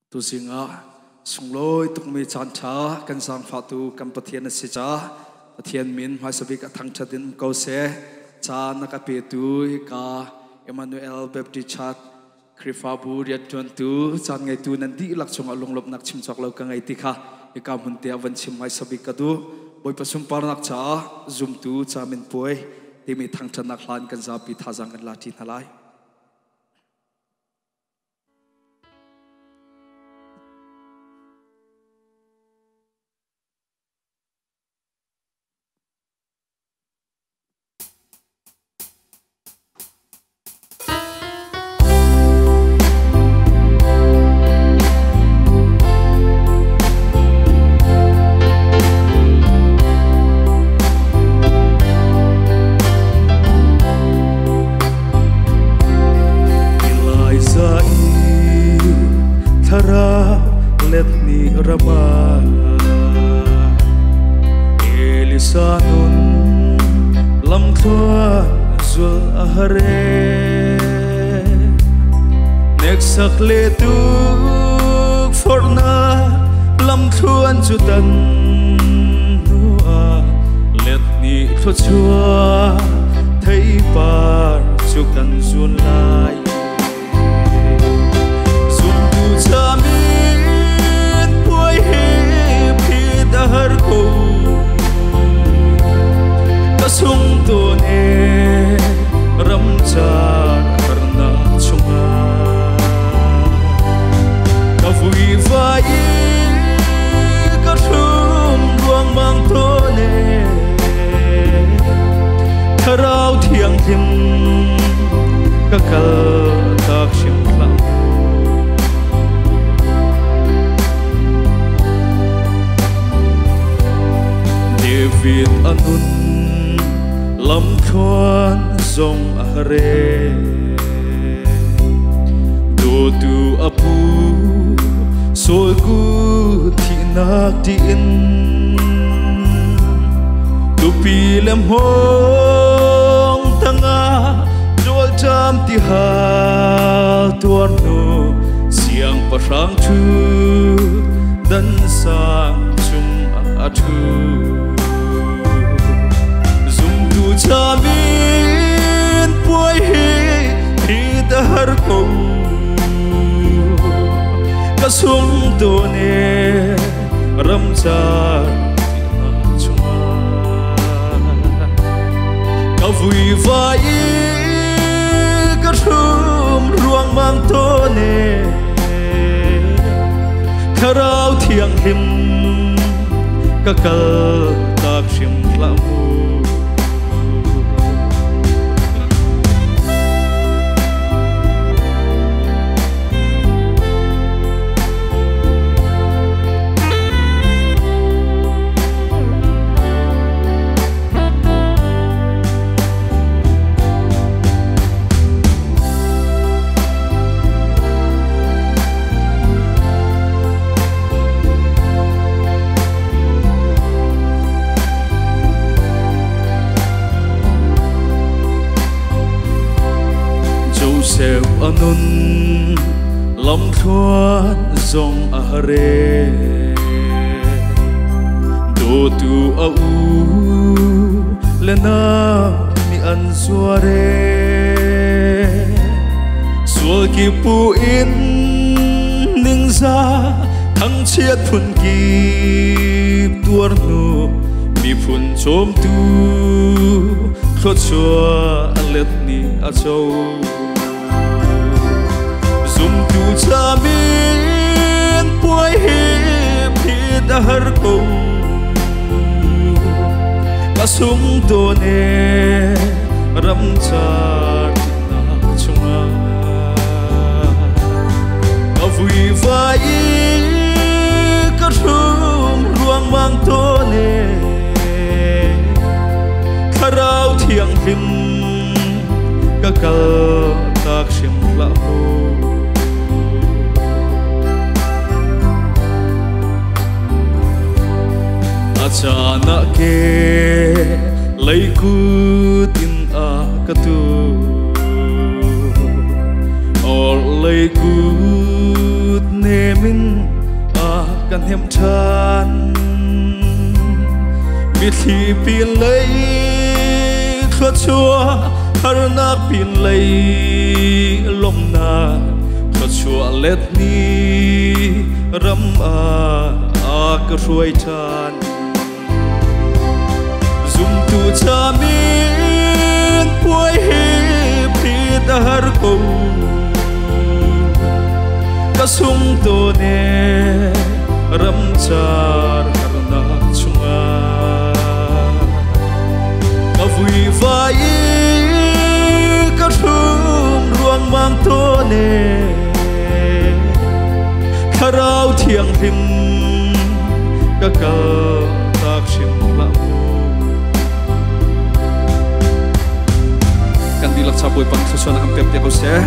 Tuzing ah sunglawi tukmi caan ṭha kan zaangfahtu kan Pathian a si caah Pathian min hmaisabik a thangṭhat in um ko seh. Caan a ka petu hika Emmanuel Baptist Church Khrihfabu rianṭuantu caan ngeitu nan dihlak cungah lunglawmhnak chim cawk lo ka ngei ti kha hika hmun te ah van chim hmaisabik ka duh. Bawipa sunparnak caah zumtu camin puai timi thangṭhatnak hlan kan zapi thazaang kan la ṭi hna lai. Eliza i thlarau let ni rama Elisa nun lamthluan zul a hare Neksak le tuk forna lamthluan cu tan hnuah let ni thluachuah theipar cu kan zun lai. Zumtu camin puai he phit a har ko. Ka sung tawn e ramcar harnak chungah. Ka vuivai i ka hrum ruangmang tawn e. Thlarau Thianghlim ka kal tak hrim hlah. David a nun lamthluan zong a hare. Dawtu a pu Saul ku thihnak tiin tupi le hmawng tangah ṭualṭam ti hal tuar hnu siangpahrang ṭhu dan sang cung ah a ṭhu. Zumtu camin puai hi hi ta har ko. Ka sung tawn e ramcar chungah. Ka vuivai i ka hrum ruangmang tawn e. Thlarau Thianghlim ka kal tak hrim hlah mu. Joseph a nun lamthluan zong a hare. Dawtu a u le na mi an zuare. Sual ki pu in ningza thangchiat phun kip tuar hnu miphun cawmtu thluachuah a let ni a co. Zumtu camin puai hi phit a har ko. Ka sung tawn e ramcar thihnak chungah. Ka vuivai i ka hrum ruangmang tawn e. Thlarau Thianghlim ka kal tak hrim hlah mu. A caan ah ke leikut in a ka tu. Or leikut nemin Ka hnem ṭhan. Mitthli pin lei thluachuah, harnak pin lei lawmhnak, thluachuah let ni ram ah a ka hruai ṭhan. Zumtu chamin puai hi phit a har ko, ka sung to ne ram char harnak chungah. Ka vui vai ka hrum ruang mang to ne, Thlarau Thianghlim ka kal tak hrim hlah mu. Kan dihlak cha Bawipa thluachuahnak kan pek piak ko seh.